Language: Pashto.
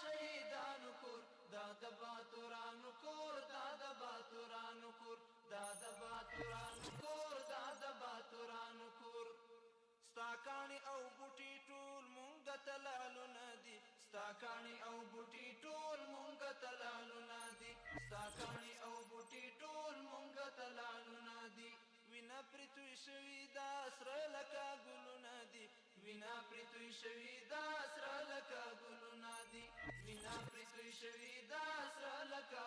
شهیدانو کور، دا د باتورانو کور، دا د باتورانو کور، دا د باتورانو کور، دا د باتورانو کور. ستا کاڼي او بوټي ټول مونږ ته لالونه دي، ستا کاڼي او بوټي ټول مونږ ته لالونه دي، ستا کاڼي او بوټي ټول مونږ ته لالونه دي. وینا پرې توی شوي دا سره لکه ګلونه دي، وینا پرې توی شوي دا سره لکه ګلونه دي، وینا پرې توی شوي دا سره لکه